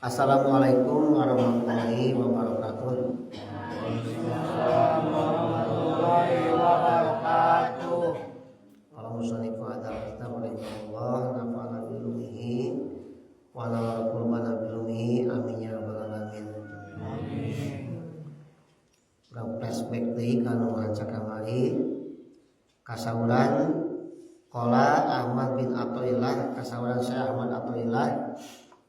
Assalamualaikum warahmatullahi wabarakatuh. Warahmatullahi wabarakatuh. Qala musannif hadzal kitab rahimahullah, nafa'ana bi ulumihi wa nawwara qulubana bi ulumihi, amin ya rabbal alamin. Amin. Urang flashback deui ka nu maca kamari. Kasauran qala Ahmad bin Athaillah, kasauran Syekh Ahmad Athaillah,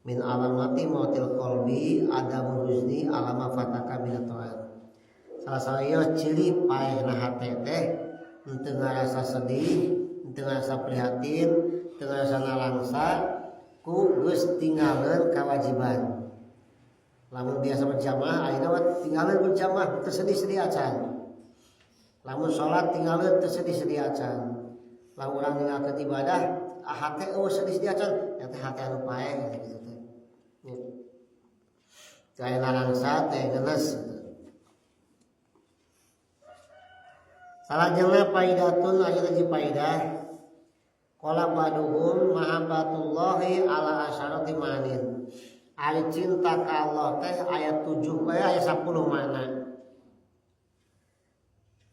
min alamati mautil qalbi adamul huzni alama fataka min ta'at. Salah satu ciri paehna hate teh henteu ngarasa sedih, henteu ngarasa prihatin, henteu ngarasa nalangsa ku geus tinggalkeun kewajiban. Lamun biasa berjamaah, ayeuna mah tinggalkeun berjamaah, teu sedih-sedih acan. Lamun salat tinggalkeun, teu sedih-sedih acan. Lamun urang ninggalkeun ibadah, hate eueuh sedih-sedih acan, eta teh hate anu paeh gitu teh. Teu aya nalangsa teh ngenes gitu. Salajengna faidatun aya hiji faidah. Qala ba'duhum mahabbatullahi ala asyarati manin. Ari cinta ka Allah teh aya 7 we, aya 10 mana.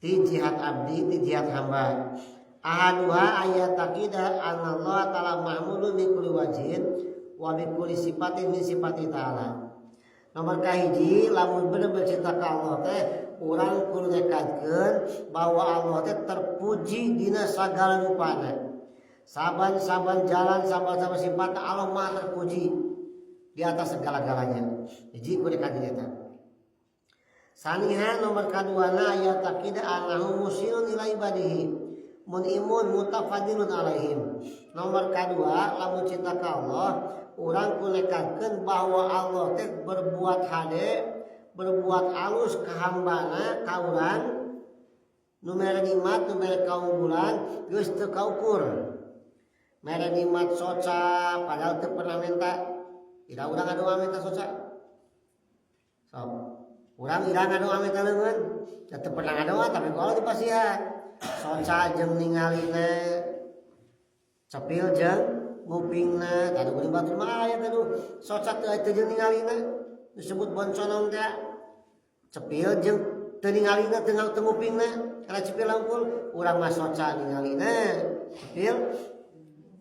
Ti jihad abdi, ti jihad hamba. Ahaduha ayat taqidah anallah ta'ala mahmudun bi kulli wajhin wa bi kulli sifatin min sifati ta'ala. Nomor kahiji, lamun bener-bener cinta ka Allah teh urang kudu nekadkeun bahwa Allah teh terpuji dina sagala rupana. Saban-saban jalan, saban-saban sifat Allah Maha terpuji di atas segala-galanya. Hiji kudu nekadkeun eta. Saniha nomor kaduana ayat taqidah annahu musilun ila ibadihi munimun mutafadilun alaihim. Nomor kadua, lamun cinta ka Allah urang kudu nekadkeun bahwa Allah teh berbuat hade, berbuat alus ka hambana, ka urang, nu mere nikmat, nu mere kaunggulan geus teu kaukur. Mere nikmat soca padahal teu pernah minta. Ira urang ngadoa minta soca. Sok. Urang ira ngadoa minta leungeun, teu pernah ngadoa tapi ku Allah dipasihan. Soca jeung ningalina, cepil jeung ngupingna, tadi geuning batur mah aya gaduh soca teu jeung ningalina, disebut bonconong teh. Cepil jeung teu ningalina, teu ngupingna, karena cepil langkul, urang mah soca ningalina, cepil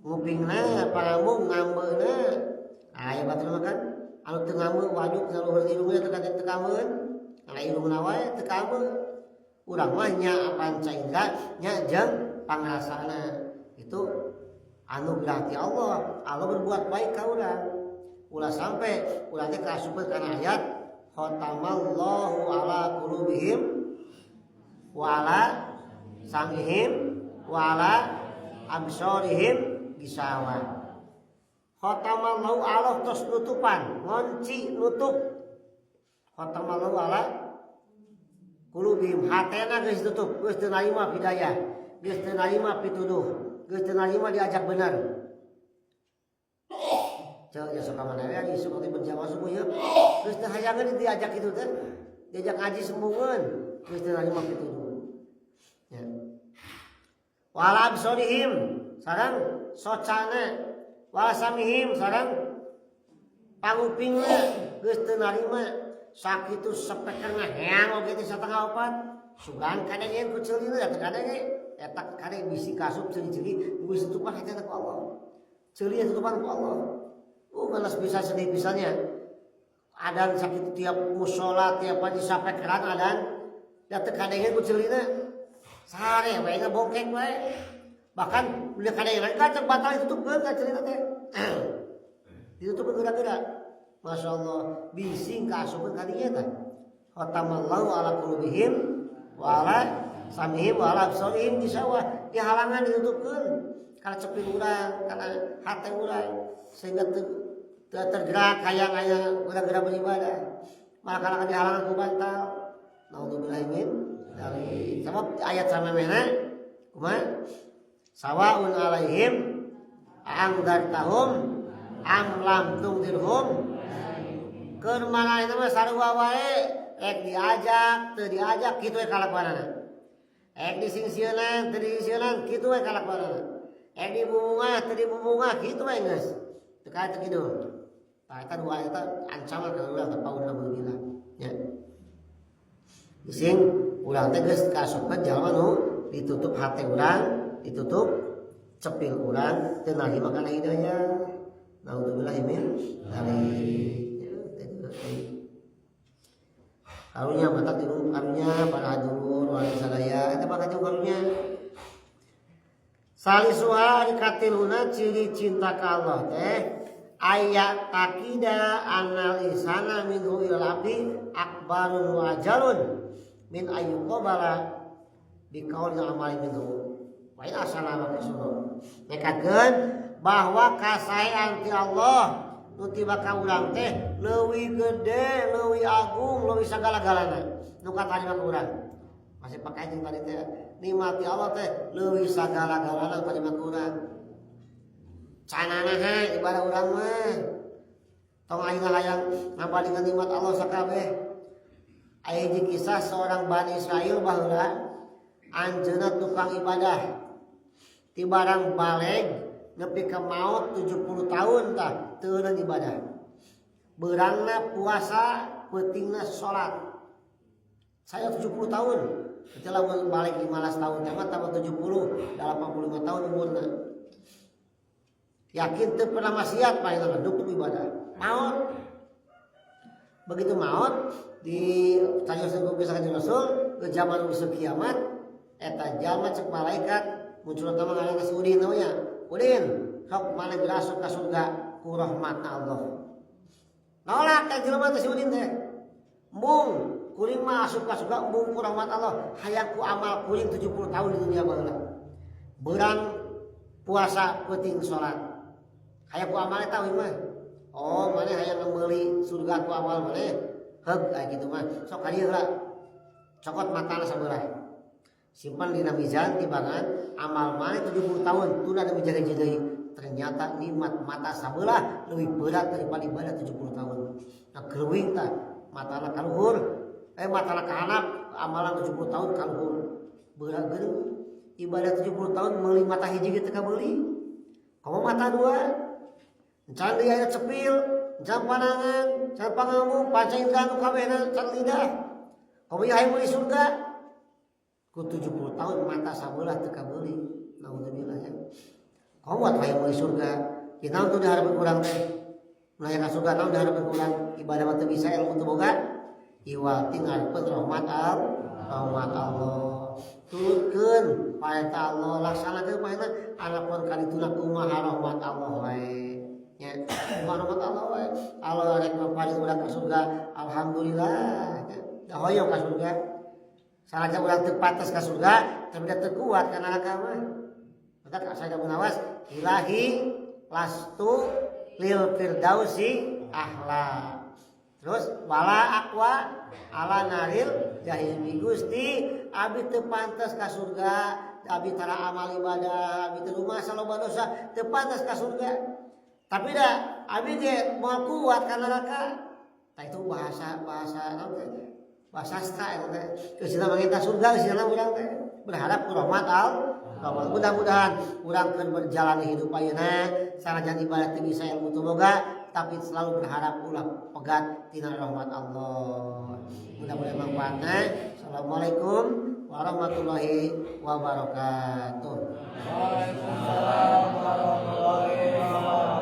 ngupingna, pangambung ngambeuna. Aya batur mah kan anu teu ngambeu waduk saluhur irungna teu kade teu kambeun, kana irungna wae teu kambeu. Urang mah nya panca indra nya jeung pangrasana. Itu anugerah ti Allah. Allah berbuat baik ka urang. Ulah sampai urang teh kaasupeun kana ayat khatamallahu ala qulubihim wa ala sam'ihim wa ala absarihim gisawa. Khatamallahu, Allah tos nutupan, ngonci nutup. Khatamallahu ala qulubihim, hatena geus tutup, geus teu narima hidayah, geus teu narima pituduh, geus teu narima diajak bener. Cek ya sok mana we isuk teh berjamaah subuh ieu, geus teu hayangeun diajak kitu teh, diajak ngaji sembungeun, geus teu narima pituduh. Ya. Wala absarihim sareng socana, wala samihim sareng pangupingna geus teu narima. Sakitu sepekerna heang oge teh satengah opat sugan kadengeun ku ceulina eta kadenge eta kade bisi kasup ceuli-ceuli geus tutupan hatena ku Allah, ceuli tutupan ku Allah. Malas bisa sedih pisannya adan sakitu tiap musola tiap pagi sapekeran adan da teu kadengeun ku ceulina, sare we ngabongkek we, bahkan udah kadengeun ka cek batal ditutupkeun ka ceulina teh, ditutupkeun geura-geura. Masya Allah, bising kaasupeun ka dinya teh. Khatamallahu ala qulubihim wa ala samihim wa ala absarihim gisawah. Dihalangan ditutupkeun kana cepil urang, kana hate urang sehingga teu tergerak hayang aya geura-geura beribadah. Malah kana dihalangan ku bantal. Naudzubillahi min dzalik. Sabab ayat samemehna kumaha? Sawaun alaihim angdartahum am lam tungdirhum. Keur mana mah sarua wae, rek diajak teu diajak kitu we kalakuanana. Rek disingsieunan teu disingsieunan kitu we kalakuanana. Rek dibubungah teu dibubungah kitu we geus. Teu ka teu kitu. Tah eta dua eta ancaman ka urang teh paun alhamdulillah nya. Bising urang teh geus kaasupkeun jalma nu ditutup hate urang, ditutup cepil urang teu narima kana hidayah. Naudzubillah min dzalik. Karunya mata tilu karunya para dulur warga sadaya eta bakal karunya. Salisuha ari katiluna ciri cinta ka Allah teh aya taqida annal ihsana minhu ilal abdi akbarun wa ajalun min ayyuqabala bi qaulin amali minhu wa in asana wa kasuro. Nekakeun bahwa kasaean ti Allah nu tiba ka urang teh leuwih gede, leuwih agung, leuwih sagala-galana nu katarima ka urang. Masih pakai jeung tadi teh nikmat ti Allah teh leuwih sagala-galana nu katarima ka urang. Canana ibadah urang mah tong ayeuna hayang ngabandingkeun nikmat Allah sakabeh. Aya hiji kisah seorang Bani Israil baheula anjeunna tukang ibadah. Ti barang baleg nepi ka maot 70 tahun tah teu eureun ibadah. Beurangna puasa, peutingna salat. Saya 70 tahun. Berarti lamun balik 15 tahun teh mah tambah 70, 85 tahun umurna. Yakin teu pernah maksiat paling dukung ibadah. Maot. Begitu maot di carios ku bisa kanjeng Rasul ke zaman usuk kiamat eta jalma cek malaikat muncul teh ngaranna si Udin namanya. Udin, sok maneh asup ka surga ku rahmat Allah. Nolak ka jelema teh si Udin teh. Embung kuring mah asup ka surga embung ku rahmat Allah. Hayang ku amal kuring 70 tahun di dunia baheula. Beurang puasa peuting salat. Hayang ku amal eta mah. Oh, maneh hayang meuli surga ku amal maneh. Heug aya kitu mah. Sok ka dieu heula. Cokot matana sabelah. Simpan dina mizan timbangan amal maneh 70 tahun tunda demi jaga deui. Ternyata nikmat mata sabelah lebih berat daripada ibadah 70 tahun. Nah gereuwing tah matana kaluhur, matana kahanap amalan 70 tahun kaluhur. Berat geuning ibadah 70 tahun meuli mata hiji ge teu kabeuli. Komo mata dua. Can deui aya cepil, can panangan, can pangamu, panca indera nu kabehna can lidah. Komo ieu hayang meuli surga. Ku 70 tahun mata sabelah teu kabeuli. Naudzubillah ya. Komo hayang meuli surga. Ieu naon tuh diharapkeun urang teh? Mun hayang ka surga naon diharapkeun urang? Ibadah mah teu bisa, ilmu teu boga. Iwati ngarepkeun rahmat Allah. Turutkeun parentah Allah, laksanakeun parentah anapun kadituna kumaha rahmat Allah wae. Nya, kumaha rahmat Allah wae. Allah rek maparin urang ka surga, alhamdulillah. Nya, da hoyong ka surga. Sanajan urang teu pantes ka surga, tapi da teu kuat ka neraka mah. Maka saya munawas ilahi lastu lil firdausi ahla. Terus wala aqwa ala naril jahimi. Gusti abi teu pantes ka surga, abi tara amal ibadah, abi teu rumasa loba dosa, teu pantes ka surga. Tapi da abi ge moal kuat ka neraka. Tah itu bahasa naon teh? Bahasa sastra eta teh. Geus mangita surga geus urang teh berharap ku rahmat Allah. Mudah-mudahan urang keur berjalan hidup ayeuna sanajan ibadah teu bisa ilmu teu boga, tapi selalu berharap ulah pegat tina rahmat Allah. Mudah-mudahan manfaatna. Assalamualaikum warahmatullahi wabarakatuh. Waalaikumsalam warahmatullahi wabarakatuh.